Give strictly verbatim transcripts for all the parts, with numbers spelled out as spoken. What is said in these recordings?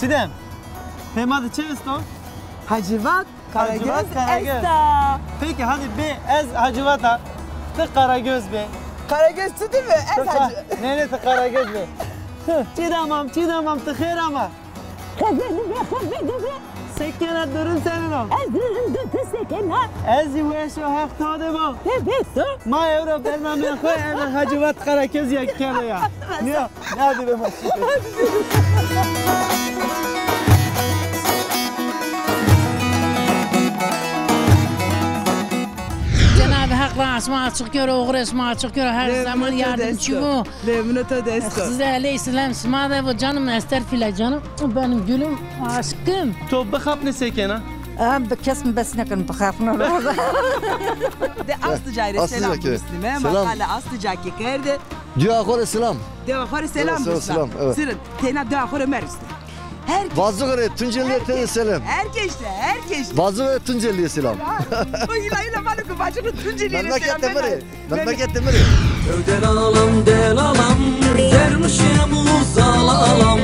Didem, pê ma de çi esto? Hacivat Karagöz. Hacivat Karagöz esta. Peki, hadi bê ez Hacivat a, ti Karagöz bê. Karagöz tu dî mi? Ez Haci... Nê, nê, ti Karagöz bê. Çi damam, çi damam, ti xêr ama. Xêr bê, xêr bê. Se kena, durum senin o? Ez durum, tu se kena? Ez zî weş o, Heq to de bo. Ti bê to. Ma ewro bernameyê xo ena Hacivat Karagöz ya keno ya. Ya. Hadi be maşallah. Cenab-ı Hak ra asma açıq gör, oğur esma açıq gör, her zaman yardımcı bu. Lê mino to de esto. Size aleyhisselam sima de bu canım, estağfirullah canım, benim gülüm, aşkım. To bixapne se kena? Em bi kes mi bes nekin bixapne. De aslı cayre selam Müslüme, makale aslı caki kerde. Dua xo rê selam. Dua xo rê selam. Selam, selam, evet. Sirin, teyna dua xo rê merusne. Her kes. Vazığı rê Tunceliye teyze selam. Her kes de, her kes de. Vazığı rê Tunceliye selam. O ila ila vano ki vazığı Tunceliye selam. Memleket de mi rê. Memleket de mi rê. Tewdel alam, del alam, dermişem uzal alam.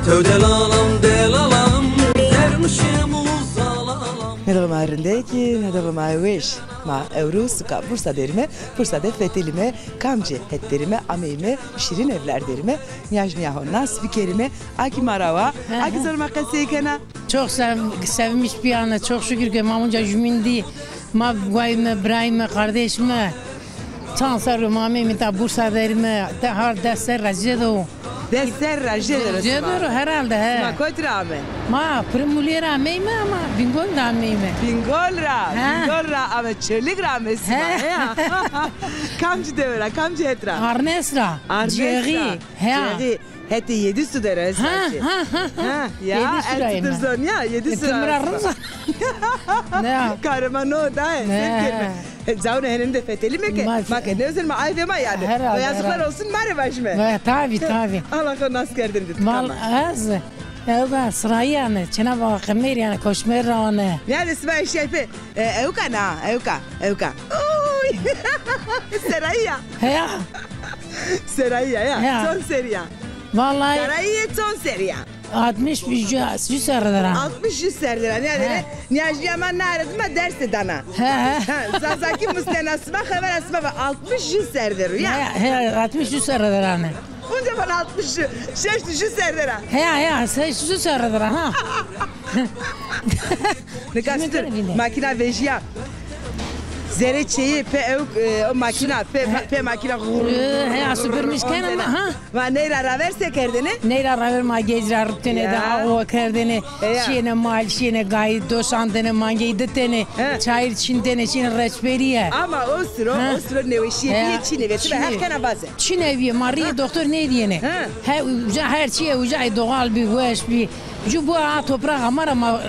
Tewdel alam, del alam, dermişem uzal alam. Ne dava ma rindeki, ne dava ma weş. Ma ewro suka Bursa derime, Bursa de fetelime. Kamcî het derime, ameyme, şîrin evler derime, nîyaj nîyaho nas bikerime, a kî ma ra wa, a kî zor ma qesey kena. Çok sev-, sevinmiş bir anı, çok şükür ki ma unca jümîn dî, ma guayme, birayme, kardeşime, çand serr ma ameyme ta Bursa derime, de har des serr ra zêde o. Des serr ra jêde ro. Jêde ro herhalde, he. Sima kotî ra ame? Ma Primulîye ra ameyme ama Bingol ra ameyme. Bingol ra, ha. Bingol ra ame, Çolîg ra ame sima, he ya. Kamcî dewe ra, kamcî het ra? Arnes ra. Arnes ra. Cêxî, he ya. Cêxî. Hetê Yedisu de ra ez. Ha, ha, ha, ha. Ha, ya, Yedisu ra ez ame. Zon ya, Yedisu ra. Ti mi ra rind zon. Ne ya. Karê ma no daye, ne. Sen kerme. He, cawne henên de fetelîme ke, ma ke nêwzên ma ayvê ma yanî. Herhalde, o yazıklar herhalde. Olsun ma rê vajîme. E, tabi, tabi. Allah xo nas kerdin dî. Mal ez, ewka sirayî yanî, çina va qimêr yanî, koşmêr ra ane. Nîyade sima eşyay pê, e, ewka na, ewka, ewka. Oy! Serayî ya. Heya. Serayî ya, ya. Heya. Çond serî ya. Vallahi. Serayî çond serî ya. Altmış, yüz serre der a. Altmış, yüz serre der a. Nîyade re, nîyajnîya ma na re dima derse dana. He, he. Ha, Zazakî musnena sima, xebera sima va altmış, yüz serre der o ya. He, he, altmış, yüz serre der a ne. Unca vana altmış, şeşt, yüz serre der a. He, he, şeşt, yüz serre der a, ha. Nika stur, makîna vejîya. Zerê çeyî pê ew, e, o makîna, pê, pê makîna. E, he, süpürmüş kena, ha. Va ney ra raver se kerdêne? Ney ra raver ma gêj ra rutêne de, awa kerdêne, şiyêne mal, şiyêne gayî, doşandêne, mangeyî ditêne, çayîr çîntêne, şiyêne reçberîye. Ama o siro, o siro nêweşîye bîye çinê ve, ti ve her kena vaze. Çinê bîye, ma rîyê doktor nêdîyêne. He, uca her çîye uca doğal bî, weş bî. Ju bu a toprağa ma ra ma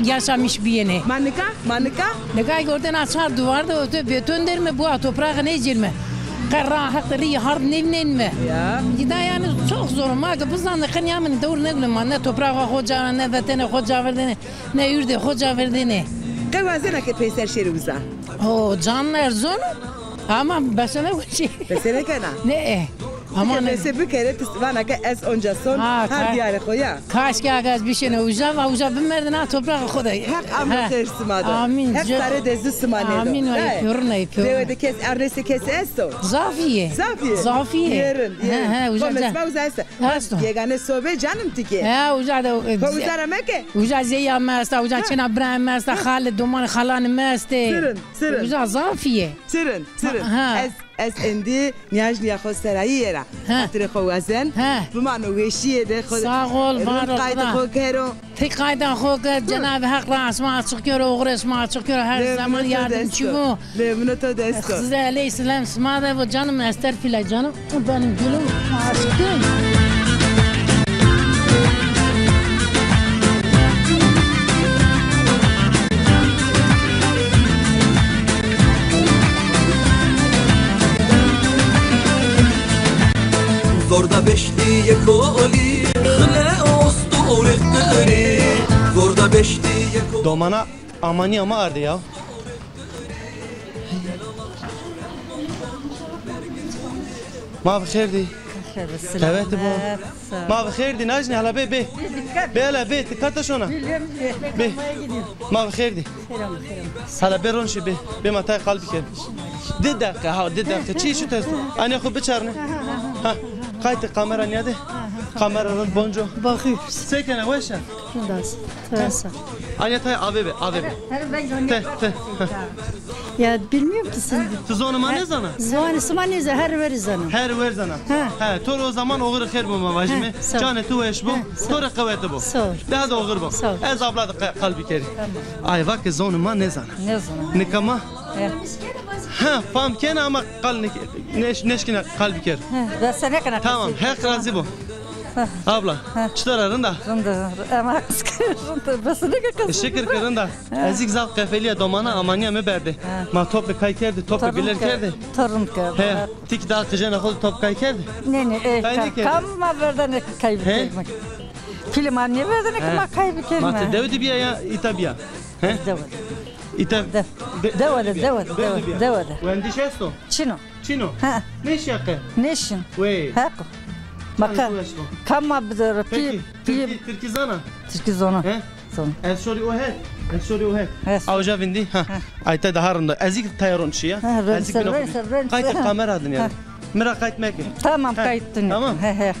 yaşamış biyêne. Ma nika, ma nika? Nika gördün a çar duvar da otu beton derme, bu a toprağa ne cirme. Qerra hak rî hard nevnenme. Ya. Dida yani çok zor. Ma ki bizden de qenya min dewr ne gülüm ma, ne toprağa hoca, ne vetene hoca verdene, ne ürde hoca verdene. Qe wazena ke peyser şêrê uza. O can erzon ama besene uçi. Besene kena. Ne e. Ama ne? Neyse, bu kere tu vana ke ez onca son, ha, her diyarê xo ya. Kaşke aga ez bişêne uca, va uca bimerdin ha toprağa xo de. Heq amro xêr sima do. Amin. Heq sare dezdu sima nêdo. Amin. Pêrune, pêrune. Dewe de kes, arnese kes esto? Zafîye. Zafîye. Zafîye. Yerin, yerin. He, he, uca. Xo mesela uza esta. Esto. Gegane sobe canım tike. He, uca de. Xo uza ra meke. Uca zeya mi esta, uca çêna bira mi esta, xalê domanê xalanê mi estê. Sirin, sirin. Uca zafîye. Sirin, sirin. Ha. Ez Ez endî nîyajnîya xo serayîye ra xatirê xo wazen. Bimano weşîye de xo. Sağ ol, var ol. Qayda xo kero. Ti qayda xo ke, Cenab-ı Hak ra asma açıq kero, oğur esma açıq kero, her zaman yardımcı bu. Lê mino to de esto. Size aleyhisselam sima de bu canım, estağfirullah canım. Benim gülüm, aşkım. Zor da beştî yekolî, xile ostorê qirî. Zor da beştî yekolî. Domana amanîya ma ardê ya. Ma bi xêr dî. Qewete bo. Ma bi xêr dî najnî, hala bê, bê. Bê hala bê, ti kata şona. Bê. Ma bi xêr dî. Hala bê ronşî bê. Bê ma tay qal biker. Di deqe, ha, di deqe. Çi şu test? Anîya xo biçarne. Ha. Qaytê kamera nîyade. Kamera rind bonco. Bakıyoruz. Se kena, weş a? Nasıl? Tırasa. Anîya tay avê be, avê be. Te, te. Ya bilmiyorum ki şimdi. Tu zonê ma nêzana? Zonê sima nêzana, her weri zana. Her wer zana. Ha. He, to rê o zaman oxir xêr bo ma vajîme. He, sağ ol. Canê tu weş bo. He, sağ ol. To rê qewete bo. Sağ ol. Daha da oxir bo. Sağ ol. Ez abla de qe-, qal bikerî. Tamam. Ay vake zonê ma nêzana. Nêzana. Nika ma He. Ha, fam kena ama qal nik-, neş-, neşkina qal biker. He, ben sana kana. Tamam, Heq razî bo. Abla, çitor a, rind a? Rind a, ama rind a, bes ne kadar. E, şikir ki rind a. He. Ez kî zaf qefelîya domana, amanîya mi berdê. He. Ma topê kay kerdî, topê biler kerdî. To rind kerdî. He, ti kî daha qijena xo de top kay kerdî? Nê, nê, e, kay nêkerdî. Kam ma verdene kay bikerîme. Pîlê ma nêverdene ki ma kay bikerîme. Ma ti dewe de bîya ya îta bîya? He? Dewe de. Îta de-, dewe de, dewe de, dewe de. Wendiş esto? Çin o. Çin o? Ha. Nêşîya qe? Nêşin. Wey. Heq o. Baka. Kam ma bidero? Peki, tirkî, tirkî zana? Tirkî zona. He? Zona. Ez şorî o het. Ez şorî o het. Awja vindî. Ha. Ayta daha rind a. Ez kî tayê ronişî ya. Ez kî bîno. Qaytê kamera din ya. Mi ra qayt meke. Tamam, qayt din. Tamam. He, he.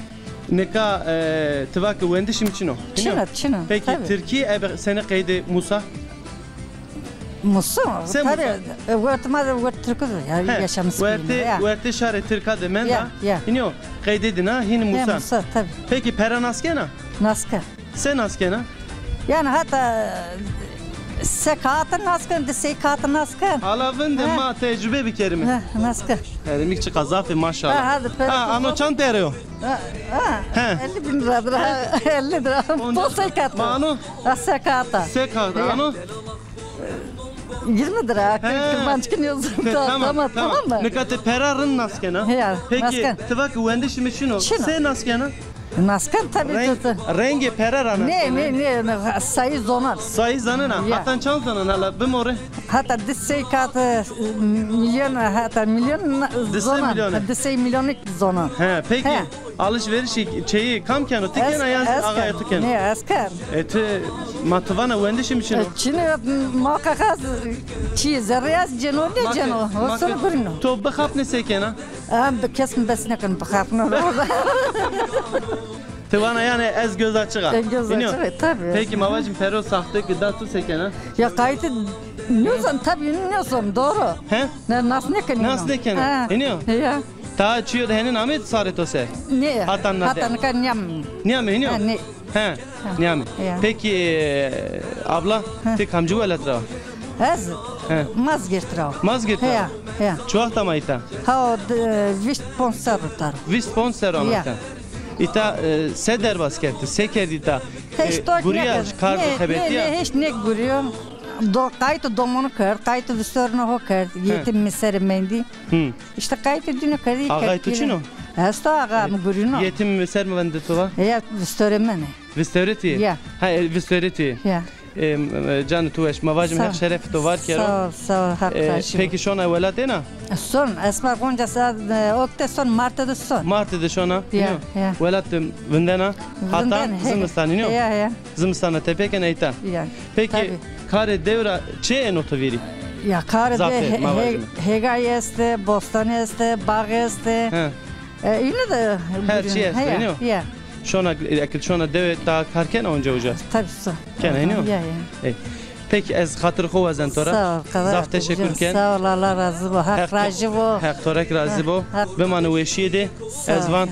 Nika, e, ti va ke wendişî mi çin o. Çin o, çin o. Peki, tirkî ebe senî qeydê Musa? Musa, tabii. E, wert ma de wert Tirk o ya, yaşamış. Wertê, wertê şarê Tirka de menda. Ya, ya. Hînî yo, qeydê dina, hînî Musa. Musa, tabii. Peki, pera nas kena? Nas ke. Se nas kena? Yani hatta se kağıtı nas ken, di sey kağıtı nas ken. Ala vinde ma tecrübe bikerîme. He, nas ke. Herî mi kî çiqa zaf ê, maşallah. Ha, hadi, pera. Ha, ano çand pere yo? Ha, ha. He. Elli bin liradır ha. Elli lira. Posta kağıtı. Ma ano? Ha, se kağıta. Se kağıta. Ano? Yirmi lira. Kırbancık ne yazıyor? Tamam, tamam, tamam mı? Nika ti pera rind nas kena. He ya. Peki, ti va ki wendişî mi çin o. Çin o. Se nas kena? Nas ken tabii. Rengê pere ra nas kena. Ne, ne, ne, ne, sayı zonan. Sayı zanena. Ya. Hatan çand zanan hala bimore? Hata di sey kağıt, e, milyon, hata milyon na-, zonan. Di sey milyon. Di sey milyon zonan. He, peki. He. Alışverişî çeyî kam keno? Ti kena ya axaya tu keno? Ne, ez ken. E, ti ma ti vana wendişî mi çin o? E, çin o, muhakkak az çî zerre yaz ceno, ne ceno. O sonu gurino. To bixapne se kena? Em bi kes mi bes nekin bixapne. Ti vana yani ez göz açık a. E, göz açık, tabii. Peki ma vajî pero saxte ki da tu se kena? Ya qaytî nêzon, tabii nêzon, doğru. He? Ne, nas nêkenî. Nas nêkena. He. Hînî yo? Ya. Ta çîyo de henên amê sarê to ser? Nê. Hatan nade. Hata nika nîyam. Nîyamê hînî yo? Ha, nê. He. Nîyamê. Ya. Peki, e, abla, ti kamcî welat ra? Ez Mazgirt ra. Mazgirt ra? Ya, ya. Çi wext ama îta? Ha, o, e, vîst ponc serr o îta. Vîst ponc serr ama îta. Îta, e, se derbas kerd ti? Se kerd îta? E, gurîya kar de xebetîya? Nê, nê, hiç nêgurîyo. Do, qaytê domonu kerd, qaytê vistornê ho kerd, yetim mi serê mendî. Hı. İşte qaytê dîno kerdî. Axay tu çin o? Esto axa mi gurîno. Yetim mi ser mi vende tu va? Ya, vistorê mene. Vistorê tu yê? Ya. Ha, e, vistorê tu yê. Ya. E, e, canê tu weş, ma vajim Heq şerefê to var kero. Sağ ol, sağ ol, Heq razı olsun. Peki şona welat êna? Son, esmer gonca saat, e, okte son, Mart'e de son. Mart'e de şona? Ya, ya. Welat de vindena? Hata zimistan, ino? Ya, ya. Zimistana tepekena îta. Ya. Peki, karê dew ra çi êno to vîrî? Ya, karê dew he-, he-, hêgay estê, bostanî estê, bax estê. He. E, îne de her çi estê, ino? Ya. Şona, eke şona dewe ta kar kena onca uca? Tabii, sağ. Kena, ino? Ya, ya. Ey. Peki, ez xatir xo wazen to ra. Sağ ol, zaf teşekkür ken. Sağ ol, Allah razı bo. Heq razı bo. Heq to rek razı bo. Bimane weşîye de. Ez van,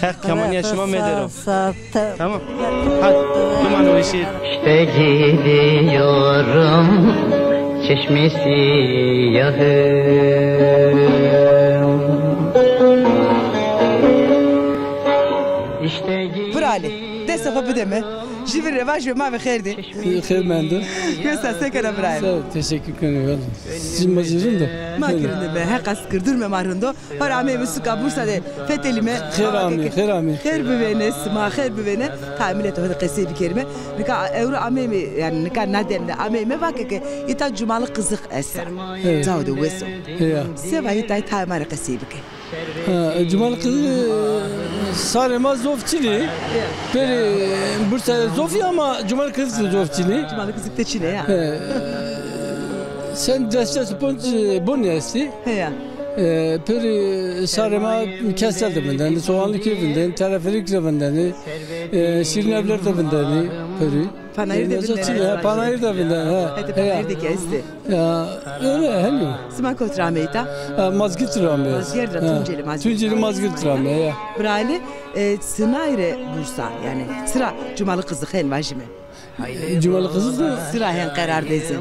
Heq kemanîya şima mêde ro. Tamam. Hadi, bimane weşîye. İşte gidiyorum çeşmi siyahım. İşte gidiyorum. Biralê, destê xo bide mi. Jî vîr rê vajî, ma ve xêr dî. Xêr mendo. Wes a, se kena birayê? Sağ ol, teşekkür ederim. Siz mazî rind o? Ma kî rind be, Heq a sikir durme ma rind o. Hora ameyme suka Bursa de fetelîme. Xêr amê, xêr amê. Xêr bivêne, sima xêr bivêne. Tayê miletê ho de qesey bikerîme. Nika ewro ameyme, yanî nika na dem de ameyme vake ke îta cumalı kızık esta. Evet. Cao de wes o. Ya. Se va îta tayê ma rê qesey bike. Ha, Cumalı Kızı, e, sarê ma zof çinî. Peri Bursa zof î ama Cumalı Kızı zof çinî. Cumalı Kızı de çinî ya. He. Sen deste sponç, e, bun esti. He ya. E, peri sarê ma Kestel de vindeni, Soğanlıköy vindeni, Teleferik de vindeni, e, Şirin Evler de vindeni, peri. Panayır de vindeni. Panayır de vindeni, ha. Hadi panayır de kesti. Ya, öyle, hani. Sima kot ra ameyta? Ha, Mazgirt ra ameyta. Mazgirt ra, ha. Tunceli Mazgirt. Tunceli Mazgirt ra ameyta, ya. Brale, e, sinayre Bursa, yani, sıra Cumalı Kızı hen vajime. E, Cumalı Kızı da. Sıra hen karar dezi.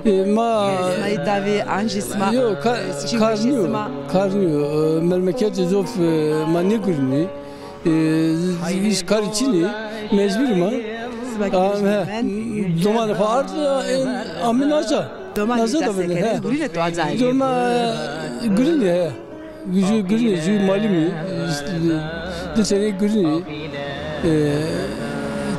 E, ma. Sima davi, anji sima. Yok, ka-, karniyo. Karniyo. E, memleket zof, e, ma ne gurni. E, iş kar çinî, mecbur ma. Domanê xo ard, e, amî naca. Domanê naca da bine, he. Gurîne to aca. Doma, e, gurîne, he. Jû gurîne, jû malî mi. Îşte, di tene gurîne. E,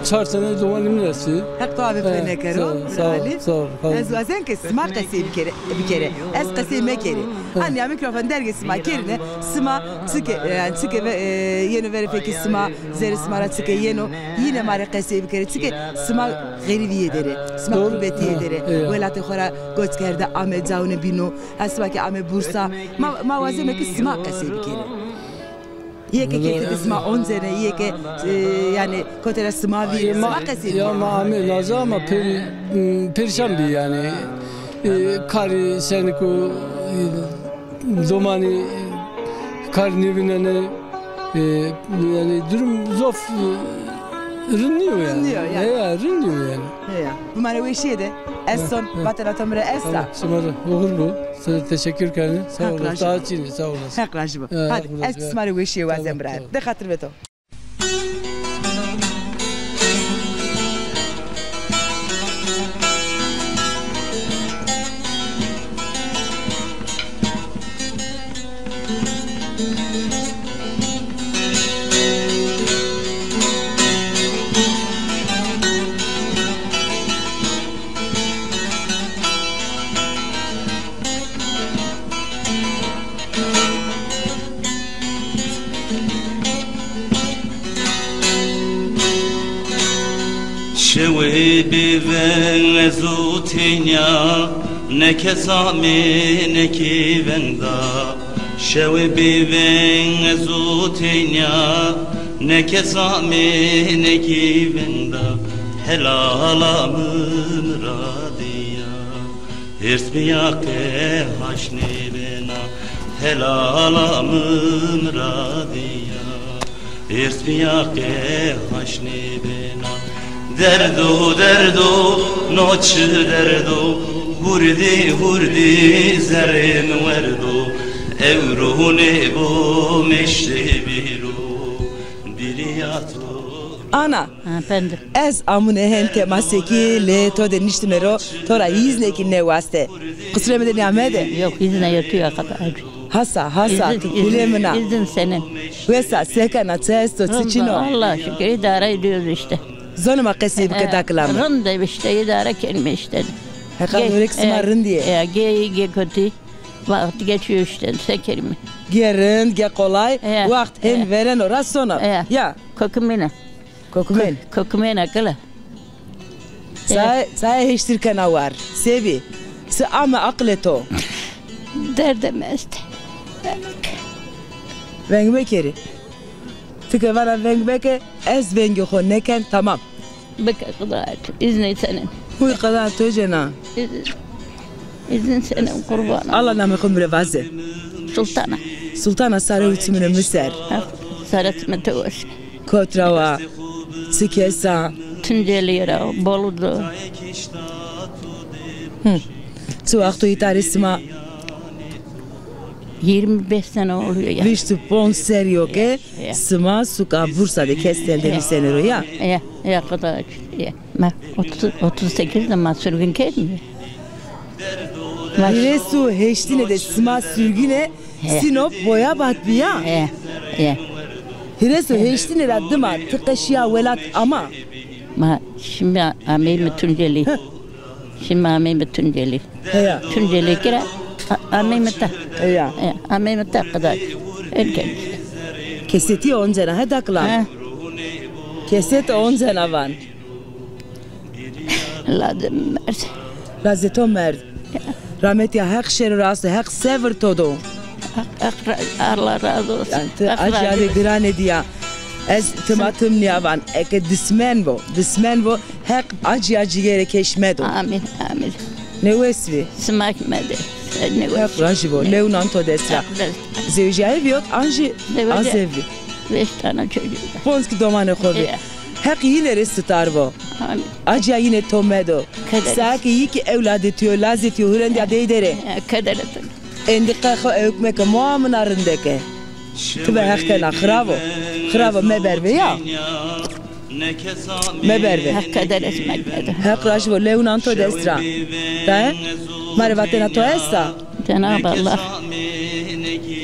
çar tene domanê mi esti. Heq to ave fene kero. Sağ ol, sağ ol. Ez wazen ke sima qesey bikere, bikere. Ez qesey mekerî. Anîya mîkrofon dergê sima kerîne, sima çike, e, yani çike ve, e, yeno verê fekê sima, zerê sima ra çike yeno, yîne ma rê qesey bikerê. Çike sima xerîvîye der ê, sima gurbetîye der ê. Welatê xo ra goç kerde, ame cawine bîno, ha sima ke ame Bursa. Ma, ma wazeme ke sima qesey bikerê. Yê ke keyfê sima oncene, yê ke, e, yani, kotera sima vî, sima qesey. Ya ma amê naza ama peri-, m, perişan bî yani. E, karî seniko, e, domanî kar nêvînenê. E, yani durum zof, e, rind nîyo yani. Rind nîyo yani. Heya, rind nîyo yani. Heya. Bimane weşîye de. Ez son vatena to mi rê esta. Tamam, şima rê oxir bo. Size teşekkür ederim. Sağ olasın. Daha çinî, sağ olasın. Heq rajî bo. Hadi, ez sima rê weşîye wazen bira. De xatir be to. Şewê bêveng ez û tenya, ne kes amê ne kî veng da. Şewê bêveng ez û tenya, ne kes amê ne kî veng da. Helala mi miradê ya. Hêrs bîya ke haş nêbena, helala mi miradê ya. Hêrs bîya ke haş nêbena. Derdo, derdo, no çi derdo, hurdî, hurdî zerrê mi werdo, ewro nêbo meştê bîro, bîrîya to. Ana, Ha, efendim. Ez amune hen temasekî, lê to de niştime ro, to ra îznekî nêwaste. Qisrê mi de nîyamede? Yok, izne yetiyor kadar. Hasa, hasa, tu kulê min a. İzin senin. Wesa, sekena, çi esto, çi çin o? Allah şükür, idare ediyoruz işte. Zonê ma qesey bike dakila mi. Rind e işte, idare kerîme işte. Heqa norek sima rindî yê. Ya, ge iyi, ge kötü. Vakit geçiyor işte, se kerîme. Ge rind, ge kolay, waxt hen vereno ra sono. Ya. Kokimine. Kokimên. Ko-, kokimên aqil a. Çaye, çaye hêştir kena war. Sebî. Si ame aqilê to. Derdê mi estê. Veng mekerî. Ti ke vana veng meke, ez vengê xo nêken, tamam. Bike qida, iznê senin. Huy qida to cena. İzin, izin senin qurban. Allah namê xo mi rê vaze. Sultana. Sultana, sare û çimine mi ser. Ha, sare çimê to weş. Kot ra wa, çi kes a? Tuncelî ra, Bolu de. Hı. Çi waxt o îta rê sima? Yirmi beş sene oluyor ya. Vîst û ponc serrî yo ke sima suka Bursa de Kestel de nîsenê ro ya. Ya, ya, qida, ya. Ma otuz, otuz sekiz de ma sürgün kerdîme. Hîrês û heştîne de sima sürgüne Sinop, Boyabat bîya? He, he. Hîrês û heştîne ra dima ti qe şîya welat ama? Ma şimdi ameyme Tuncelî. Şimdi ameyme Tuncelî. Heya. Tuncelî kira, a-, ameyme ta. Heya. He, ameyme ta qida. Erken. Kesetî oncena, he daklan. He. Keset oncena van. Lazê mi merd. Lazê to merd. Ya. Rametîya Heq şêro rasto, Heq sevir to do. Heq, Heq ra-, Allah razı olsun. Yanî ti acîya de giranê dîya. Ez timatim nîyavan. Eke dismen vo, dismen vo, Heq acîya cîgerê keş medo. Amin, amin. Nêwes vî. Simak mede. Nêwes. Heq rajî vo. Lew nan to dest ra. Heq dest. Zewjîyaye vîyot an jî azevî. Beş tane çocuğu. Ponc kî domanê xo vî. Ya. Heq yîne rê sitar vo. Amin. Acîya yîne to medo. Keder. Sae ke yî kî ewladê to yo, lazê to yo, hurendîya dey der ê. Ya, keder etsin. Endî qe xo ewk meke, moa mina rindeke. Ti ve Heq kena, xiravo. Xiravo meberve ya. Meberve. Heq keder etmek nedir? Heq rajî vo, lew nan to dest ra. Tae? Ma rê vatena to esta? Cenab-ı Allah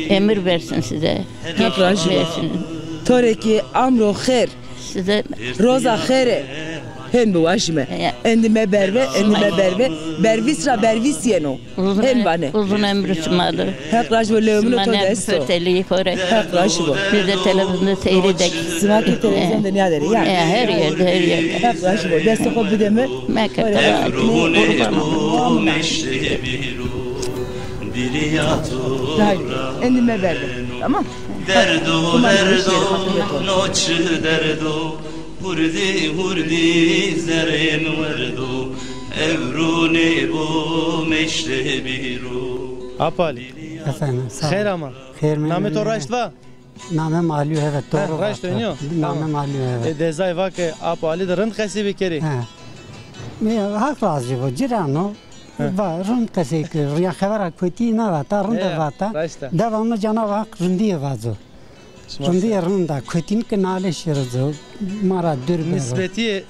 emir versin size. Heq rajî vo. Geçirmesin. To rê kî amro xêr. Size roza xêre. Hên biwajîme. Ya. Endî meberve, endî meberve. Bervîs ra bervîs yeno. Hên vanê. Uzun ömrü şima de. Heq rajî vo, lewê min o to dest o. Şima ne fetelî xo rê. Heq rajî vo. Biz de televizyonda seyredek. Sima kî televîzyon de nîyaderê ya. Ya, her yerde, her yerde. Heq rajî vo. Destê xo bide mi. Meke, tamam. Qurban olayım. Haydi, endî meberve. Tamam. Derdo, derdo, no çi derdo, hurdî, hurdî zerê mi werdo, ewro nêbo meşte bîro. Apo Alî. Efendim, sağ ol. Xeyr ama. Xeyr mi? Namê to raşt va? Namê mi Alî yo, evet, doğru. Heh, raşt vatî. Namê mi Alî yo, evet. E, dezay va ke Apo Alî de rind qesî bikerî. He. Mi Heq razî bo, ciran o. He. Va, rind qesey kir. Ya xebera kotî navata, rind vata. Raşt a. Deva mi Cenab-ı Hak rindîye vazo. Rindîye rind a. Kotîn ki nalê şêro zo. Ma ra dûr bero. Nisbetîye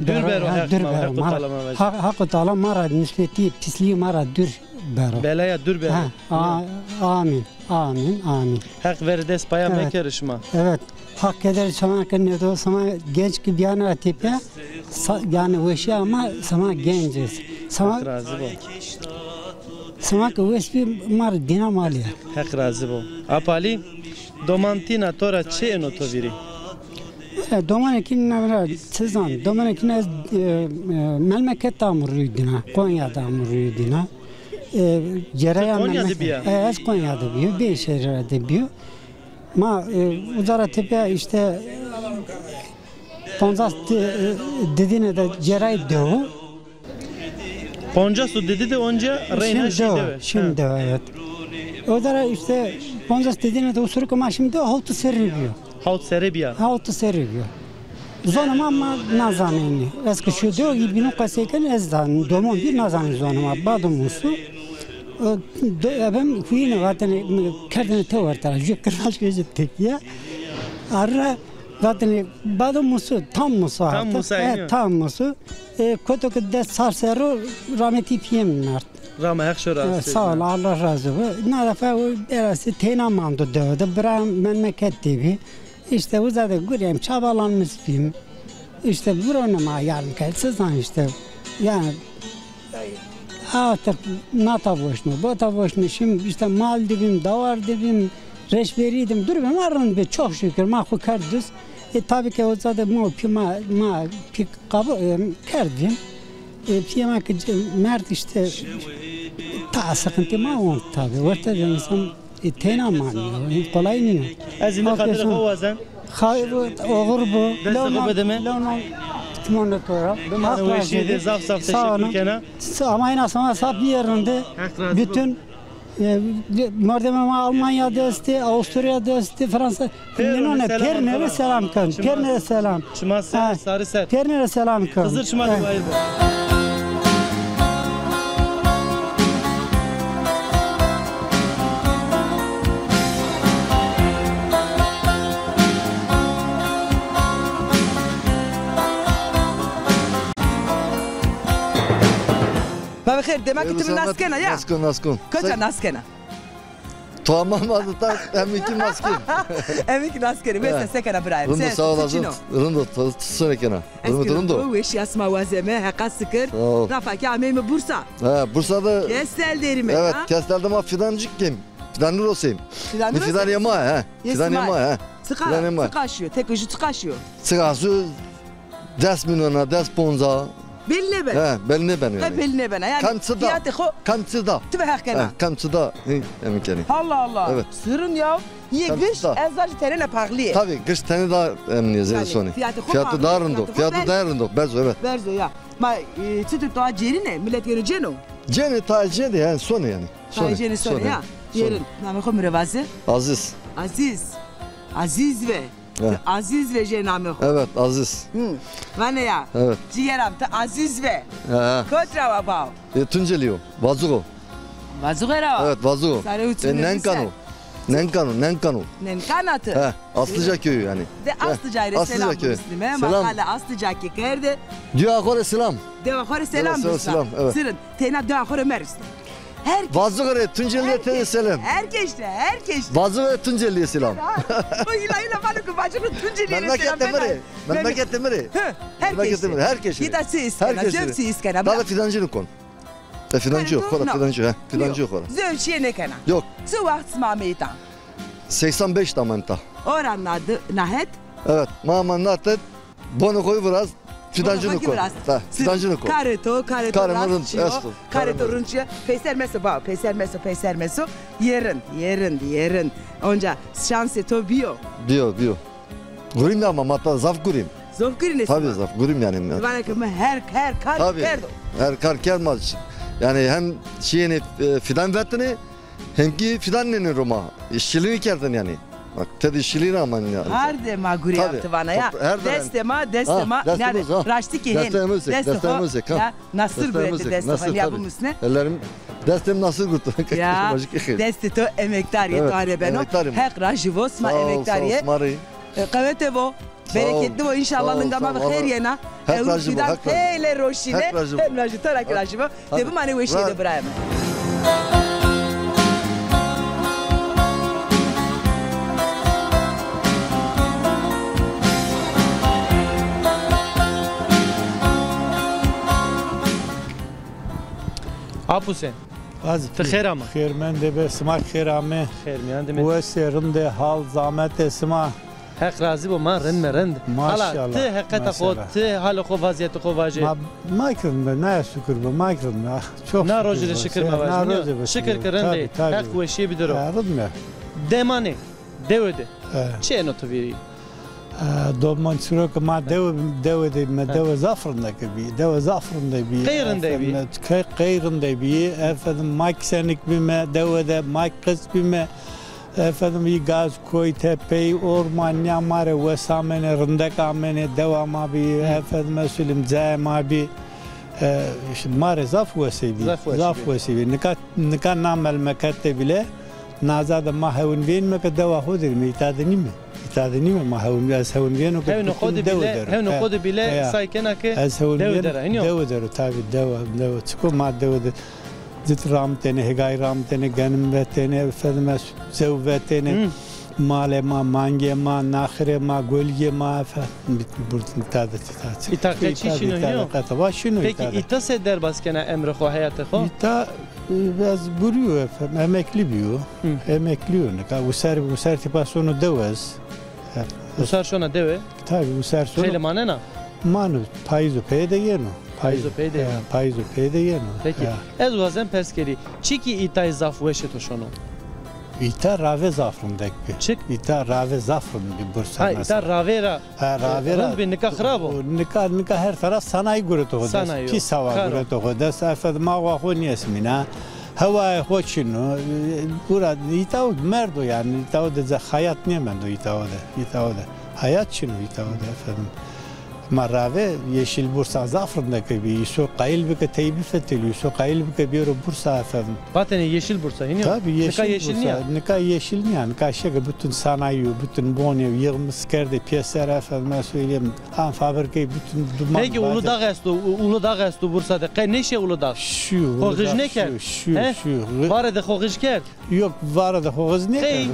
dûr bero, Heq ma ra, Heq Teala ma ra. Heq Teala ma ra nisbetîye pîslîye ma ra dûr bero. Belaya dûr bero. Ha, a-, amin, amin, amin. Heq verê dest paya mekerê şima. Evet. Heq keder şima ke nêdo, şima genc ki bîyane ra tepya, sa-, yanî weşîya ma şima genc est. Şima, Heq razî bo. Şima ke wes bî ma rê dîna malî ya. Heq razî bo. Apo Alî, domantîna to ra çi êno to vîrî? E, domanê kî na ra çi zan, domanê kî na ez, e, e, memleket de amo rûyê dîna, Konya de amo rûyê dîna. E, ceraya Konya de bîya? E, ez Konya de bîyo, Beyşehir de bîyo. Ma, e, uca ra tepya îşte poncas di-, e, didîne de ceray dewu. Poncas û didî de onca reyna şî dewe. Şîm dewe, evet. Uca ra îşte poncas didîne de usuru ke ma şîm dewe hawtu serrî bîyo. Hawt serrî bîya? Hawtu serrî bîyo. Zonê ma ma nazanenî. Ez ki şîyo dewe, î bînû qesey kenî, ez zan, domon bî nazanî zonê ma. Bado musu. E, do-, ebem huyîne vatene, kerdene tew werte ra. Jû kirnaş vejî tepîya. Arra vatene, bado musu, tam musu artık. Tam musu. E, tam musu. E, koto ke des çar serr o, rametî pîyê mi merd. Rama Heq şo razî. E, sağ ol, Allah razı olsun. Na defa o erası teyna mando dewe de, bira memleket de bî. İşte uza de gureyim, çabalanmış bîm. İşte buranı ma yarım kez, sizden işte. Yani artık nata boşnu, bota boşnu. Şimdi işte mal dibim, davar dibim, reşberi dibim. Durum ma rind bi, çok şükür. Ma xu kerd düz. E, tabii ki o zaten ma pi ma, ma pi kabu, e, kerd bim. E, piyê ma ki c-, merd işte ta sıkıntı ma on tabii. Ortada insan E, teyna maneno. Kolay nîyo. Ez îndî xatirê xo wazen. Xay-, oxir bo. Destê xo bide mi. Lew nan timonê to ra. Bimane weşîye de, zaf zaf teşekkür kena. Sa-, ama ina sima sa bîye rinde. Heq razî bo. Bütün, e, mordemê ma Almanya de estê, Avusturya de estê, Fransa. Pêrune pêrune selam. Pêrune selam. Şima ser, sarî ser. Pêrune selam ken. Xizir şima rê wayîr bo. Bavê xêr, dema ki ti mi nas kena ya? Nas kon, nas kon. Koça nas kena? Tamam, adı da emî ki nas kena. Emî ki nas kena. Wes a, se kena birayê mi? Rind o, sağ olasın. Rind o, tu, tu se kena? Rind o, rind o. Weşîya sima wazeme, heqa sikir. Sağ ol. Rafa ki ameyme Bursa. Ha, Bursa'da. Kestel derime. Evet, ha? Kestel'de ma fidancık kim? Fidanî roseyim. Fidanî roseyim. Fidanê ma, he. Fidanê ma, he. Fidanê ma. Çiqa şîyo? Tek ju çiqa şîyo? Çiqa zu des mîlyona, des ponza. Belî nêben. He, belî nêben yanî. He, belî nêben. Yanî kam çi da? Fîyatê xo. Kam çi da? Ti ve heq kena. He, kam çi da? Hi, emin kenî. Allah Allah. Evet. Sirrin ya. Yê giş ez zaf jî tenêna paxlî yê. Tabî, giş tenê da emnîye zê sonê. Fîyatê xo paxlî. Fîyatê da rind o. Fîyatê da rind o. Berz o, evet. Berz o ya. Ma, e, çitur to a cêrîne, milet yeno cêno? Cênê ta cênê, yanî sonê yanî. Tayê cênî sonê ya. Yerin. Namê xo mi rê vaze. Aziz. Aziz. Aziz ve. Ti Aziz ve jê namê xo. Evet, Aziz. Hı. Vanê ya. Evet. Cîgeram, ti Aziz ve. He. Kot ra wa bao? E, Tuncelî yo. Vazuxo. Vazuxo ra wa? Evet, Vazuxo. Sare û çin. E, Nenkan o. Nenkan o, Nenkan o. Nenkan a ti? He, Aslıca köyü yani. De Aslıca rê selam rusnîme. Selam. Ma qale Aslıca ke kerde. Dewa xo rê selam. Dewa xo rê selam rusna. Selam, evet. Sirrin. Têna dewa xo rê merisnî. Her kes. Vazuxo rê, Tuncelîye tede selam. Her kes de, her kes de. Vazuxo rê, Tuncelîye selam. Ha, bu hîla hîla vano ke vazuxo Tuncelîye rê selam. Memleketê mi rê. Memleketê mi rê. Hı, her kes de. Memleketê mi rê, her kes de. Yê da sî îskena, zewq sî îskena. Dada fidancî kon. E, fidancî yo, xora fidancî, he. Fidancî yo xora. Zewq çîyê nêkena. Yok. Çi wext sima ameyî ta? Seksen beş de ma ame ta. Ora nadı, nahet? Evet, ma ame nahet. Bonê xo yî viraz, fidancî nîko. Ha, fidancî nîko. Karê to, karê to rind esto. Karê to rind çîyo. Peyser meso bao, peyser meso, peyser meso. Yê rind, yê rind, yê rind. Onca şansê to bîyo. Bîyo, bîyo. Gurîm ya ma, ma ta zaf gurîm. Zaf gurîm ê sima? Tabî, zaf gurîm yanî. Vana ke mi her, her kar kerdo. Her kar kerd ma. Yanî hem çîyênê, e, fidan vetinê, hem kî fidan nênê ro ma. Îşçilîğî kerdin yanî. Bak, tede îşçilîğî ra aman yanî. Hardê ma gurî yaptı vana ya. Destê ma, destê ma. Raştî kî hên. Destê ma. Destê ma. Ya, nasır guretî destê xo, ya bimusne. Ellerim, destê mi nasır guretî. Ya, destê to emektar yê, to anê beno. Heq rajî vo, sima emektar yê. Sağ ol, sağ ol, sima rê. E, qewete vo, bereketli vo, înşallah linga ma ve xêr yena. Ewro fidan xeylê roşîne, hem rajî, to ra kî rajî vo. De bimanê weşîye de birayê mi. Ap Husên. Ti xêr ama. Xêr mendê be, sima xêr amê. Xêr mîyan de me. Wes ê, rind ê, hal zametê sima? Heq razî bo, ma rind me, rind. Maşallah. Hala ti heqeta xo, ti halê xo, vazîyetê xo vajê. Ma, ma ki rind be, naya şukir be, ma ki rind be. Ah, çok şükür be. Na rojî rê şikir ma vajî. Na rojî rê şikir. Şikir ke rind ê. Heq weşîye bidiro. Rind me. Demanê dewe de çi êno to vîrî? E, doman çiro ke ma dewe, dewe de, me dewe zaf rindeke bî. Dewe zaf rinde bî. Qey rinde bî? Efendim, qey, qey rinde bî. Efendim, ma kî senik bîme dewe de, ma kî qis bîme. Efendim, î gaz, koy, tepey, orman, nîya ma rê wes amêne, rindek amêne, dewa ma bî, efendime söyleyeyim, cayê ma bî. E, işte ma rê zaf wesê bî. Zaf wesê bî. Nika, nika na melmeket de bîle, naza de ma hewin vênîme ke dewa xo de rîme, îta de nîme. Îta de nîme, ma hewin, ez hewin vêno ke hewnê xo de bîle, hewnê xo de bîle say kena ke dewe der a, hînî yo? Dewe der o, tabî, dewe, dewe. Çiko ma dewe de Cit ramitêne, hêgayî ramitêne, genim vetêne, efendim, ez zew vetêne. Malê ma, mangê ma, naxirê ma, golgê ma, efendim, burdin îta de, îta de. Îta qe çi şîno, hînî yo? Îta de qe va şîno. Peki îta de, îta se derbas kena emrê xo, heyatê xo? Îta, e, ez gurî yo, efendim, emeklî bîyo. Emeklî yo nika. Usar, usar tîpa sono dewe ez. Usar şona dewe? Tabî, usar sono. Xeylê manena? Mano, payîzo peyê de yeno. Payîzo peyê de yeno. Payîzo peyê de yeno. Peki. Ez wazen pers kerî, çi kî îtayî zaf weşê to şono? Îta rave zaf rindek bî. Çik? Îta rave zaf rind bî, Bursa mesela. Ha, îta rave ra, ha, rave ra rind bî, nika xirab o? Nika, nika her taraf sanayî gureto xo dest. Sanayî. Pîs hawa gureto xo dest. Efendim, awa xo nêsimîna. Hewayê xo çin o. Bura îtawo merdo yanî, îtawo de ze hayat nêmendo îtawo de. Îtawo de hayat çin o îtawo de efendim. Ma rave Yeşil Bursa zaf rindeke bî. Îso qayîl bike tey bifetelî, îso qayîl bike bêro Bursa efendim. Vatêne Yeşil Bursa, hînî yo? Tabî, Yeşil Bursa. Nika yeşil nîya? Nika yeşil nîya. Nika şeke bütün sanayi yo, bütün bonê yo, yığmış kerdê pêser efendime söyleyeyim. An fabrikayê bütün duman. Peki Uludağ esto, U-, Uludağ esto Bursa de. Qe nêşê Uludağ? Şîyo, xo xij nêkerd? Şîyo, şîyo. Vare de xo xij kerd? Yok, vare de xo xij nêkerd.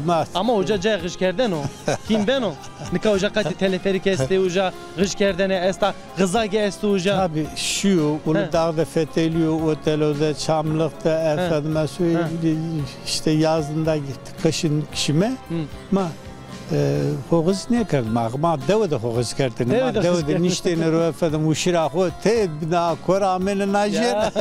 Ma ama uca cayê xijkerdene o. Hîn beno. Nika uca qatî teleferîk estê, uca Qij kerdene esta, ğıza ki esto uca. Tabii, şiyo, Uludağ de fetelîyo, otelo de, Çamlık de, efendim, esto, işte yazın da, kışın şime. Ma, e, xo ğij nêkerd, ma, ma dewe de xo ğij kerdêne. Ma dewe de niştêne ro, efendim, uşira xo tê, na kor amêne najê.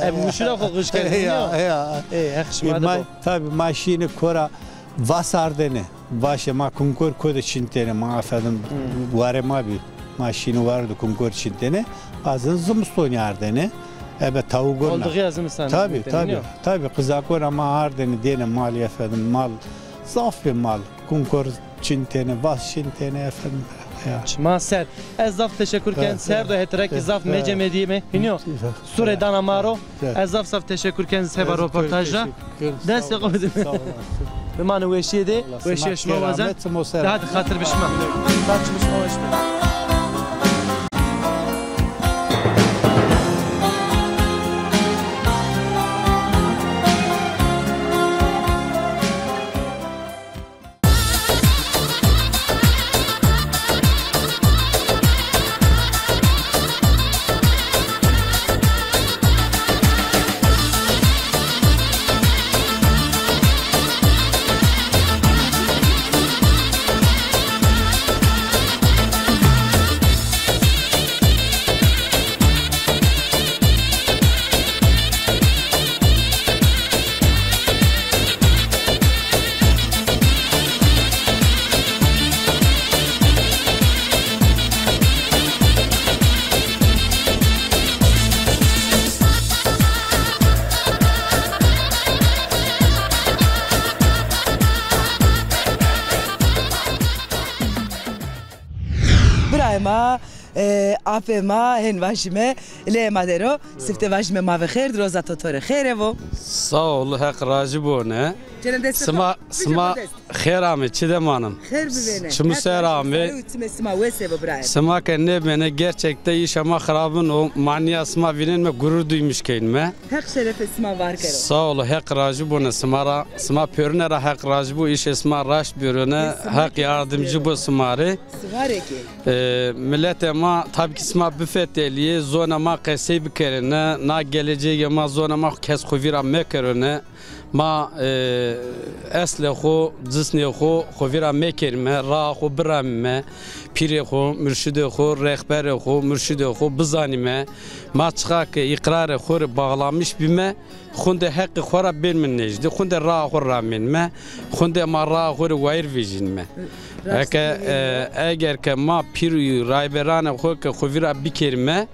E, uşira xo ğij kerdêne. Ya, ya. E, heq şima de bo. Tabii, ma şîne kora vas ardêne. Vaşê ma kunkor ko de çintêne, ma efendim, warê ma bî. Ma şîne war de kunkor çintêne. Bazen zimistonî ardêne. Ebe tawugon na. Oldu ya zimistan. Tabii, tabii. Tabii, qizakon ra ma ardêne, dêne malî efendim, mal. Zaf bê mal. Kunkor çintêne, vas çintêne efendim. Ya. Şima ser. Ez zaf teşekkür ken. Ser do hetira ki zaf mecemedîme. Hînî yo. Surê dana ma ro. Ez zaf zaf teşekkür ken seba roportaj ra. Destê xo bidin. Bimanê weşîye de, weşîye şima wazen. Hadi xatir bi şima. Saç bi şima weş bi. Birayê ma, e, apê ma, hên vajîme, leyê ma der o. Siftê vajîme ma ve xêr dir o, roza to to rê xêre vo. Sağ ol, Heq rajî bone. Sima, sima xêr amê, çi de manim. Xêr bivêne. Çimu ser amê. Sima wese bo birayê. Sima ke nêbêne, gerçekte îşa ma xirabin o, manîya sima vînenme gurur duymuş keynme. Heq şerefê sima var kero. Sağ ol, Heq rajî bone sima ra. Sima pêrune ra Heq rajî bo, îşê sima raşt bêrone, Heq yardimcî bo sima rê. Sima rê kî. E, miletê ma tabî kî sima bifetelîyê, zonê ma qesey bikerêne, na gelecegê ma, zonê ma kes xo vîra mekerone. Ma, e, eslê xo, cisnê xo, xo vîra mekerîme, raa xo biramîme, pîrê xo, murşidê xo, rehberê xo, murşidê xo bizanîme. Ma çiqa ke îqrarê xo rê bağlamiş bîme, xunde heqê xo ra bênme nejdî, xunde raa xo ramênme, xunde ma raa xo rê wayîr vejînme. Eke, e, eger ke ma pîr û rayberanê xo ke xo vîra bikerîme,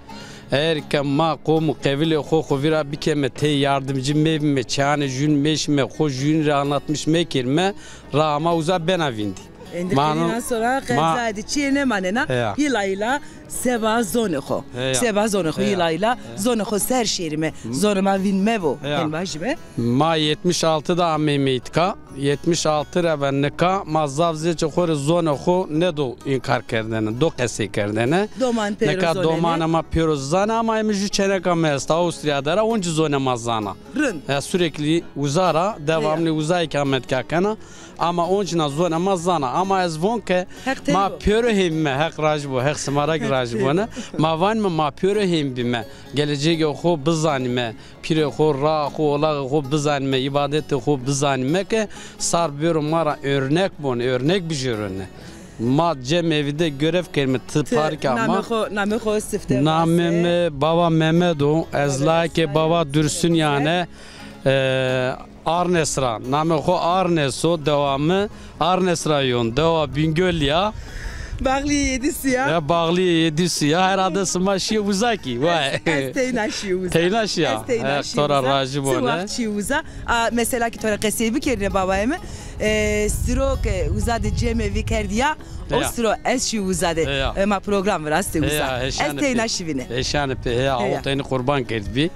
eger ke ma qom û qevilê xo xo vîra bikeme, tey yardimcî mebîme, çayanê jûn meşîme, xo jûn rê anlatmiş mekerîme, raa ma uza bena vîndî. Endî qîrînan sonra qevzayê de çîyê nêmanena, hîla hîla seba zonê xo. Seba zonê xo hîla hîla zonê xo ser şêrîme, zonê ma vîn mebo, hên vajîme. Ma yetmiş altı de ameyme îtka. Yetmiş altı ra ve nika ma zaf zêçê xo rê zonê xo nêdo înkar kerdene, do qesey kerdene. Doman pêro zonenê. Nika domanê ma pêro zana, ama emi jû çêneka mi esta Avustrya de ra, oncî zonê ma zana. Rind. Ya, sürekli uza ra, devamlı uza îkametgah kena. Ama oncîna zonê ma zana. Ama ez von ke ma pêro hên bîme, Heq rajî bo, Heq sima ra kî rajî bone. Ma vanîme ma pêro hên bîme. Gelecegê xo bizanîme. Pîrê xo, raa xo, olaxê xo bizanîme, îbadetê xo bizanîme ke sar bêro ma ra örnek bone, örnek bijêrone. Ma cemevî de görev kerîme, ti parîka ma. Namê xo, namê xo sifte. Namê mi Bava Memed o. Ez layikê Bava Dursun yane, e, Arnes ra. Namê xo Arnes o, dewa mi. Arnes rayon, dewa Bingöl ya. Bağlîyê Yedîsî ya. Ya, Bağlîyê Yedîsî ya. Herhalde sima şîyê uza kî. Vay. Ez, ez teyna şîyê uza. Teyna şîya. Ez teyna şîyê uza. Heq to ra rajî bone. Ti waxt şîyê uza. A, mesela kî to rê qesey bikerîne babayê mi. E, siro ke uza de cemevî kerdî ya. O siro ez şîyê uza de. E, ma program virastê uza. Ez teyna şîvîne. Heşanê pê, heya, Altayî qurban kerdbî.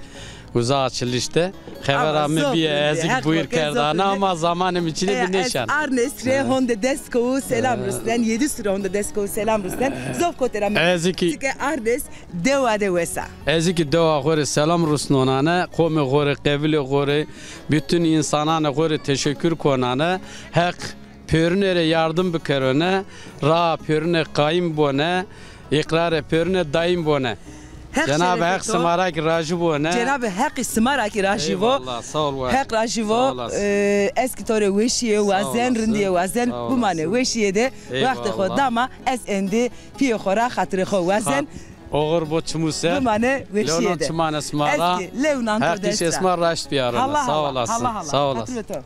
Uza açılış de. Xevera mi bîye, ez kî buyur kerdane ama zamanê mi çinê, mi nêşan. Ez Arnes rê honde dest kowu selam rusnen, Yedîsî rê honde dest kowu selam rusnen. Zof kotê ra mi. Ez kî. Çike Arnes dewa de wes a. Ez kî dewa xo rê selam rusnonane, qomê xo rê, qevilê xo rê, bütün însananê xo rê teşekkür konane. Heq pêrune rê yardim bikerone, raa pêrune qayîm bone. Îqrarê pêrune daîm bone. Cenabê Heq sima ra kî rajî bone. Cenabê Heqî sima ra kî rajî bo. Eyvallah, sağ ol, var. Heq rajî bo. Sağ olasın. E, ez kî to rê weşîye wazen, rindîye wazen. Bimane weşîye de. Wextê xo dama ez endî pîyê xo ra xatirê xo wazen. Oxir bo çimû ser. Bimane weşîye de. Lewnan çimane sima ra. Ez kî lewnan to dest ra. Heq îşê sima raşt biyaro. Sağ olasın. Sağ olasın. Xatirê to.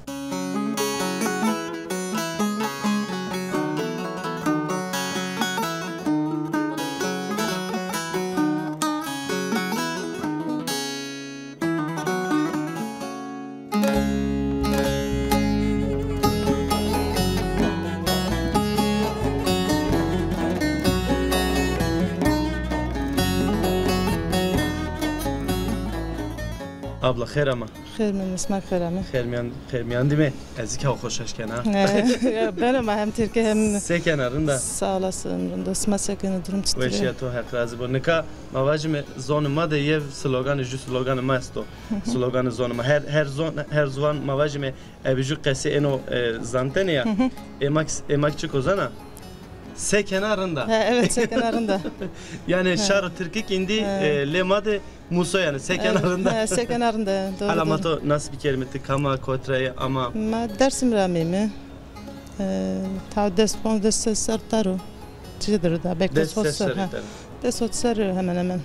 Abla, xêr ama. Xêr mendî, sima xêr amê. Xêr mîyan, xêr mîyan dîme. Ez zî ke xoşeş kena. Beno ma hem tirkî hem. Se kena, rind a? Sağ olasın, rind o. Sima se kenê, durum çitur a? Weşîya to, Heq razî bo. Nika ma vajîme zonê ma de yew sloganê, jû sloganê ma esto. Sloganê zonê ma. Her, her zon, her ziwan ma vajîme ebe jû qesê êno, e, zantene ya. Ê ma kî, ê ma kî çik o zana? Se kena, rind a. Ha, evet, se kena, rind a. Yanî şaro tirkî kî îndî, e, lê ma de muso yanî, se kena, rind a. E, se kena, rind a, doğru. Hala ma to nas bikerîme, ti kam a, kotî ra yê ama? Ma Dersim ra ameyme. E, taw des, ponc, des, ses serr der o. Çi der o da, belki des, otuz serr, ha. Des, otuz serr hemen hemen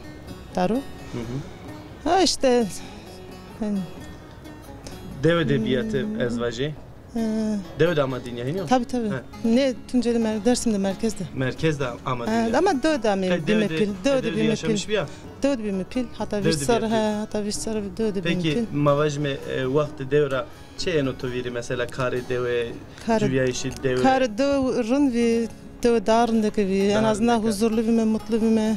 der o. Ha, işte, yani, dewe de bîya ti, ez vajî? He. Dewe de ama dînya hînî yo? Tabii, tabii. He. Ne, Tunceli mer-, Dersim de, merkez de. Merkez de ama dînya. Ama dewe de ameyme, bîme pîl. Dewe de bîme pîl. Dewe de bîme pîl. Hata vîst serr, he, hata vîst serr dewe de bîme pîl. Peki, ma vajîme, e, wextê dewe ra çi êno to vîrî, mesela karê dewe, cuyayîşê dewe? Karê dewe rind vî, dewe daha rindeke vî. En azından huzurlu bîme, mutlu bîme.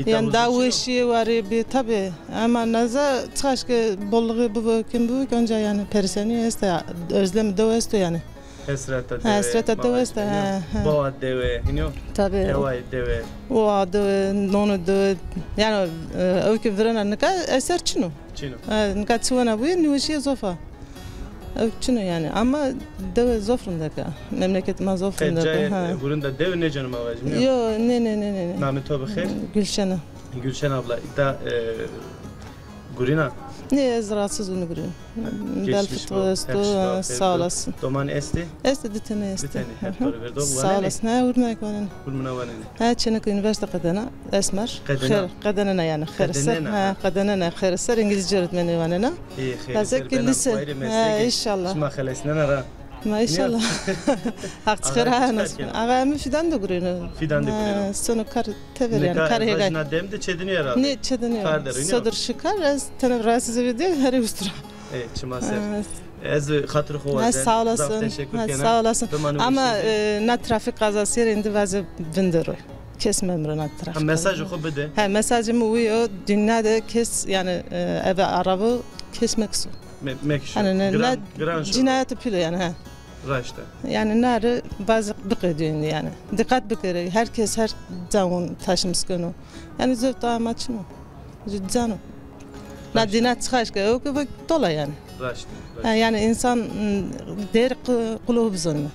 Yanî daha weşîye warê bî, tabii. Ama naza çiqaş ke bolluğu bibo, kim bibo ki onca yanî perîsanî esto, özlem dewe esto yanî. Hesreta dewe. Ha, hesreta dewe esto, ha, ha. Bawa dewe, hînî yo? Tabii. Hewayê dewe. Owa dewe, nonê dewe. Yanî, e, ew ke virena nika eser çin o. Çin o. Ha, nika çi wena bûye, nêweşîye zof a. Ew çin o yanî. Ama dewe zof rindek a. Memleketê ma zof rindek a. Ha. Cayê, e, hurînda dewe nêceno ma vajîme, nîyo? Yo, nê, nê, nê, nê, nê. Namê to bi xêr? Gülşen a. Gülşen abla, îta, e, gurîna? Nê, ez rahatsız o, nêgurîno. Bel fıtığı esto, sağ olasın. Domanî estê? Estê, di tenî estê. Di tenî, hep to rê verdo. Sağ olasın. Ha, hurmina wanenê. Hurmina wanenê. Ha, çêneke unîversîte qedena, Esmer. Qedena? Xêr, qedenena yanî, xêr ser. Qedenena. Ha, qedenena, xêr ser, îngilîzce öğretmenî wanena. Ê, xêr ser, bena wayirê meslekê. Ha, înşallah. Şima xelesnena ra. Ma înşallah. Heq xêr ha, nasip. Axa, mi fidan de gurîno. Fidan de gurîno. Ha, sono kar tever yanî, kar hêgay. Nika vajîna dem de çêdinîyo herhalde. Nê, çêdinîyo. Kar der o, nîyo? Sodir şikar, ez tenê rahatsız ebe de herê ustura. Ê, çima ser. Ha. Ez xatirê xo wazen. Ha, sağ olasın. Zaf teşekkür kena. Ha, sağ olasın. Ama, e, na trafik kazası yê rê îndî vaze vindero. Kes memrena trafik. Ha, mesajê xo bide. Ha, mesajê mi wî yo, dinya de kes, yanî, e, ebe arabo kes mekişo. Me-, mekişo. Yanî, ne, giran, ne, giran şo. Cinayet pîl o yanî, ha. Raşt a. Yanî, na rê bazî biqedîyo îndî yanî. Dîqet bikerê, her kes her cawun taşımız keno. Yanî, zewt ama çin o. Zî cano. Na dîna çiqaş ke, o ke vek dola yanî. Raşt, raşt. Ha, yanî însan, m, değer qu-, qulû bizonîme.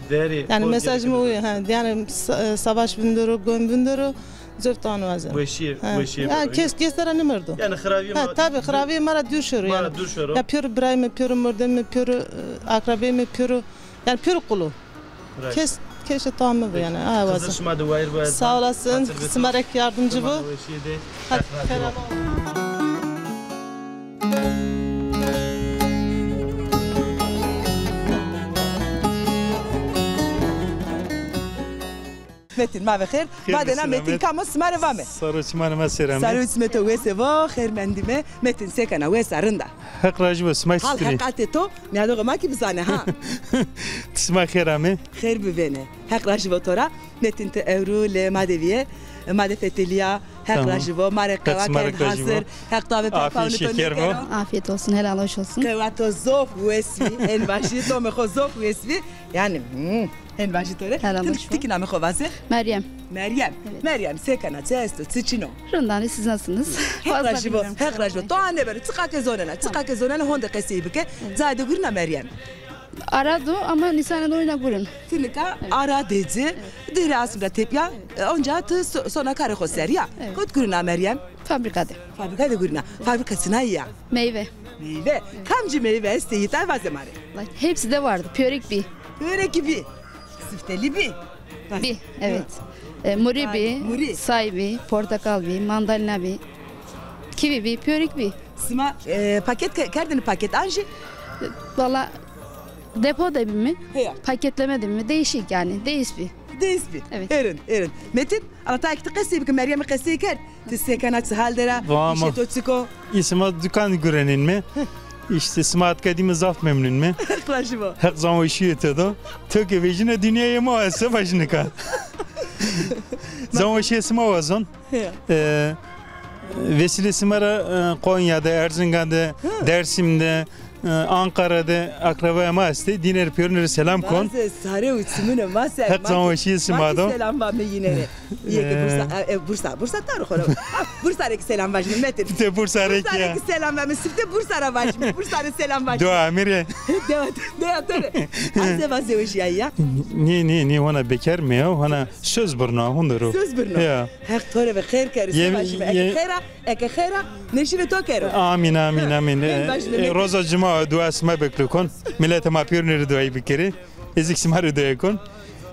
Değerî. Yanî mesaj mi o, ha, yanî sa-, savaş vindero, gom vindero, zewt an wazen. Weşîye, weşîye. Ha, kes, kes ra nêmerdo. Yanî xirabîye ma. Ha, tabii, xirabîye ma ra dûr şoro yanî. Ma ra dûr şoro. Ya pêro birayê mi, pêro mordemê mi, pêro, e, akrabeyê mi, pêro, yanî pêro qulû. Kes, keşê tamî bi yanî. A, wazen. Xizir şima de wayir bo. Sağ olasın. Sima ra kî yardımcı bo. Hadi, selam. Metin, ma ve xêr. Badêna Metin kam o, sima rê vame. Sar û çimanê ma sêr amê. Sar û çimê to wes bo, xêr mendîme. Metin, se kena, wes a, rind a? Heq rajî bo, sima çitur î? Hal heqatê to, nîyadoxê ma kî bizane ha. Ti sima xêr amê. Xêr bivêne. Heq rajî bo to ra. Metin, ti ewro lê ma de vîye. Ma de fetelîya. Heq rajî bo. Ma rê qewa kerd hazir. Heq to ve pey pawnê to nêkero. Afiyet olsun, helal hoş olsun. Qewa to zof wes bî. Hên vajî, tomê xo zof wes bî. Yanî, hmm. Hên vajî to rê. Ti kî namê xo vaze. Meryem. Meryem. Evet. Meryem, se kena, çi esto, çi çin o? Rind anî, siz nasılsınız? Heq rajî bo, Heq rajî bo. To anebero, çiqa ke zonena, çiqa ke zonena honde qesey bike. Cayê de gurîna Meryem. Arado ama nîsanê de oyna gurin. Ti nika ara de ci, dêrê asmî ra tepîya, e, onca ti so-, sona karê xo ser ya. Evet. Kot gurina Meryem? Fabrîka de. Fabrîka de gurina. Fabrîka çinayî ya? Meyve. Meyve. Kamcî meyve estê, îta vaze ma rê. Hepsi de vardı. Pörekî bî. Pörekî bî. Siftelî bî. Bî, evet. E, murî bî, murî, say bî, portakal bî, mandalina bî, kîvî bî, pörekî bî. Sima, e, paket ke-, kerdêne paket an jî? Valla depo de bî mi? Heya. Paketlemedî mi? Değişik yani, değiş bî. Değiş bî. Evet. Êrin, êrin. Metin, ala ta ki ti qesey bike, Meryemî qesey kerd. Ti se kena, çi hal der a? Vamo. Îşê to çik o? Î sima dukan gurenên mi. Îşte sima atka dîme zaf memnun mi. Heq rajî bo. Heq zanweşîyê to do. To ke vejîne dinyayê ma esto vajînika. Zanweşîyê sima wazon. Ya. E, vesîlê sima ra, e, Konya de, Erzingan de, Dersim de, e, Ankara de akrabaya ma estê. Dîne rê pêrune rê selam kon. Vaze sare û çimunê ma ser. Heq zanweşîyê sima do. Selam vame yîne rê. Yê ke Bursa, e, e, Bursa, Bursa tarî xo ra. Bursa rê ki selam vajîme Metin. Ti Bursa rê ki ya. Bursa rê ki selam vajîme. Sifte Bursa ra vajîme. Bursa rê selam vajîme. Dua mi rê. Dewa, dewa to rê. Azeva zewejîyayî ya? Nê, nê, nê, hona bekar me ya. Hona söz birna, hunde ro. Söz birna. Ya. Heq to rê ve xêr kero. Yê, se vajîme. Eke xêr a, eke xêr a, neşîrê to kero. Amîn, amîn, amîn. E, e, roza cuma dua sima beklo kon. Miletê ma pêrune rê duayî bikerê. Ez kî sima rê duayî kon.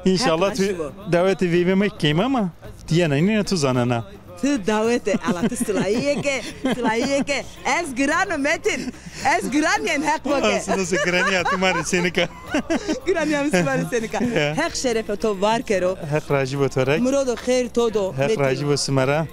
Înşallah tu dawetê veyve me keyme ama ti yena nîne tu zanena. Ti dawete, ala ti silayîye ke, silayîye ke. Ez giran o Metin. Ez giran yen, Heq bo ke. Aslında se giranîya ti ma rê senik a. Giranîya mi sima rê senik a. Ya. Heq şerefê to var kero. Heq rajî bo to rê. Mirodo xêr to do Metin. Heq rajî bo sima ra.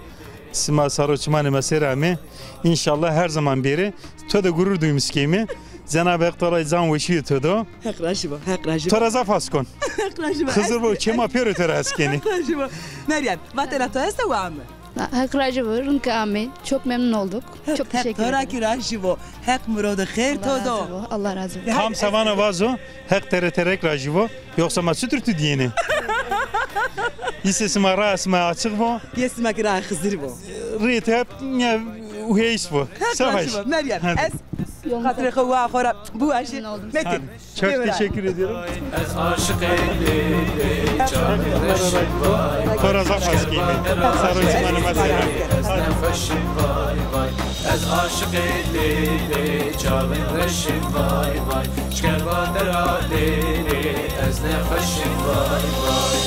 Sima sar û çimanê ma ser amê. Înşallah her zaman bêrê. To de gurur duymuş keyme. Cenab-ı Hak Teala can weşîyê to do. Heq rajî bo, Heq rajî bo. To ra zaf has kon. Heq rajî bo. Xizir bo, çê ma pêro to ra has kenê. Heq rajî bo. Meryem, vatena to esta wa ame? Heq rajî bo, rind ke amê. Çok memnun olduk. Çok teşekkür ederim. Heq to ra kî rajî bo. Heq mirodê xêr to do. Allah razı olsun. Allah razı olsun. Tam se vana vazo, Heq tere terek rajî bo. Yoksa ma çitur tu dîyêne? Îsê sima ra sima açık bo. Yê sima kî ra Xizir bo. Rê te ya uheyis bo. Heq rajî bo. Meryem, ez xatirê xo wa xo ra biwajî. Metin. Çok teşekkür ediyorum. Ez aşiqê lêlê çavê reşî vay. To ra zaf has keyme. Sar û çimanê ma ser a. Ez nexweşî vay vay. Ez aşiqê lêlê çavê reşî vay vay. Şker va dera lêlê ez nexweşî vay vay.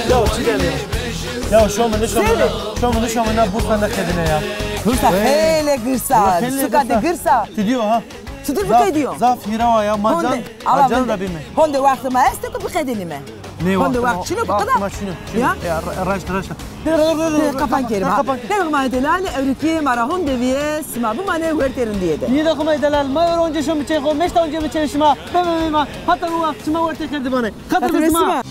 Ya çi der ya? Ya şomi nişomina, şomi nişomina Bursa nêqedîne ya. Bursa xeylê girs a. Suka de girs a. Ti dîyo ha? Çitur biqedîyo? Zaf hîra wa ya, ma can, ma can ra bîme. Honde wextê ma esto ke biqedînîme. Nê, honde wext çin o ke qeda. Ma çin o, çin o. Ya? Ya, ra-, raşt, raşt. Kapan kerim ha. Kapan kerim. Demek ma delal, ewrikî ma ra honde vîye, sima bimanê wertê rindîye de. Nî de xo ma delal, ma ewro onca şomi çê xo, meşta onca mi çê şima. Beme, beme, hata mi wa, şima wertê xêr de bane. Xatir bi sima.